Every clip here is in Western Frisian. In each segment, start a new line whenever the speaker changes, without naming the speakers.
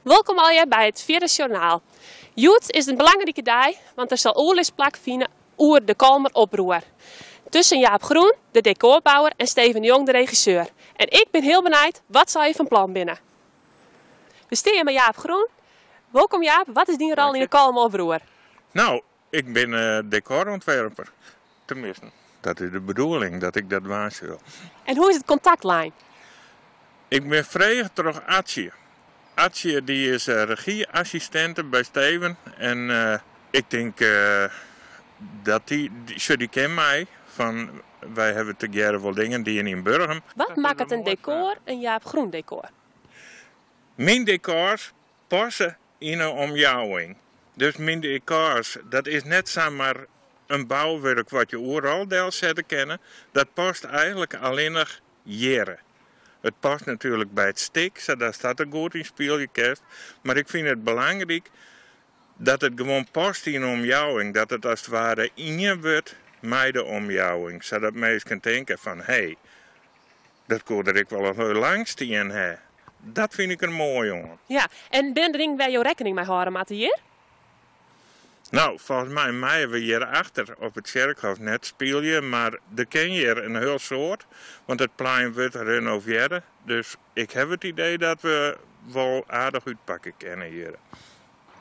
Wolkom allegear by it fjirde sjoernaal. Hjoed is in belangrike dei, want der sil oerlis plakfine oer de Kollumer Oproer. Tusken Jaap Groen, de dekorbouwer, en Steven de Jong, de regisseur. En ik bin hiel benijd wat sy fan plan binne. We stean mei Jaap Groen. Wolkom Jaap, wat is dyn rol yn de Kollumer Oproer?
Nou, ik bin dekorontwerper. Teminsten, dat is de bedoeling dat ik dat dwaan sil.
En hoe is it kontakt lein?
Ik bin frege troch Atsje. Atsje dy is regy-assistinte by Steven en ik tink dat dy, sjoch dy ken my fan wy hawwe tegearre wol dingen dien yn Burgum.
Wat makket in dekor in Jaap Groen dekor?
Myn dekors passe yn 'e omjouwing. Dus myn dekors, dat is net samar in bouwurk wat je oeral delsette kinne. Dat past eigenlik allinnich hjirre. It past natuerlik by it stik, sadatst dat der goed yn spylje kinst. Mar ik fyn it belangryk dat it gewoan past yn 'e omjouwing, dat it as it ware ien wurdt mei de omjouwing, sadat minsken tinke fan hé, dat koe der ek wol hiel lang stien ha. Dat fyn ik der moai oan.
Ja, en binne der dingen wêr't jo rekkening mei hâlde moatte hjir?
Nou, folgens my meie we hjir achter op it tsjerkhôf net spylje, mar der kin hjir in hiel soad, want it plein wurdt renovearre. Dus ik haw it idee dat we wol aardich útpakke kinne hjir.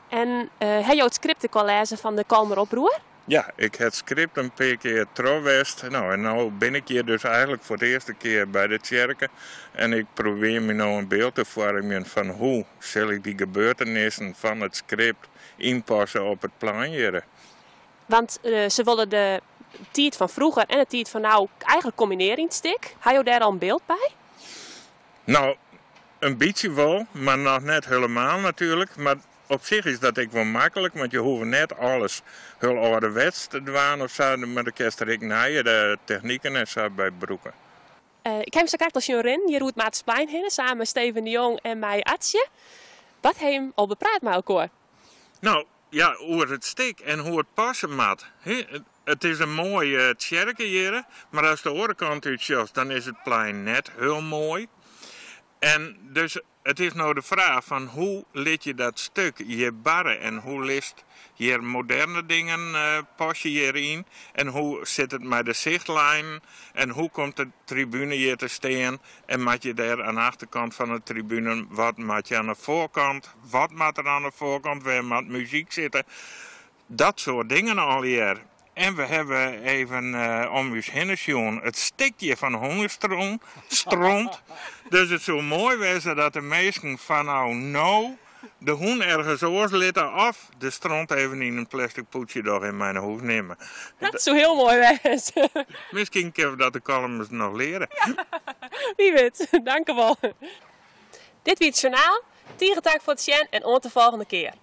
En ha jo it skript ek al lêzen fan de Kollumer Oproer?
Ja, ik ha it skript in pear kear troch west. No, en no bin ik hjir dus eigenlik foar it earste kear by de tsjerke. En ik probearje my no in byld te foarmjen fan hoe sil ik dy gebeurtenissen fan it skript ynpasse op it plein hjirre.
Want se wolle de tiid fan froeger en de tiid fan no eigenlik kombinearje yn it stik. Ha jo dêr al in byld by?
No, in bytsje wol, mar noch net helemaal natuerlik. Mar op sich is dat ek wol maklik, want je hoege net alles hiel âlderwets te dwaan of sa, mar dan kinst der ek nije techniken en sa by brûke.
Ik ha him sakrekt al sjoen rinnen hjir oer it Maartensplein hinne, samen mei Steven de Jong en mei Atsje. Wat ha jim al bepraat mei elkoar?
No, ja, oer it stik en hoe it passe moat. It is in moaie tsjerke hjirre, mar ast de oare kant út sjochst, dan is it plein net hiel moai. En dus it is no de fraach fan hoe lit je dat stuk hjir barre en hoe litst hjir moderne dingen pasje hjir yn en hoe sit it mei de sichtlijnen en hoe komt de tribune hjir te stean en moat je dêr aan de achterkant fan de tribune, wat moat je aan de foarkant, wat moat der aan de foarkant, wêr moat muzyk sitte. Dat soart dingen allegear. En we hawwe even om ús hinne sjoen. It stikt hjir fan hûnestront. Stront. Dus it soe moai wêze dat de minsken fanôf no de hûn ergens oars litte of de stront even yn in plastic pûdsje dogge en mei nei hûs nimme.
Dat soe hiel moai wêze.
Miskien kinne we dat de Kollumers noch leare.
Wie wit. Dankewol. Dit wie it sjoernaal. Tige tank foar it sjen en oant de folgjende kear.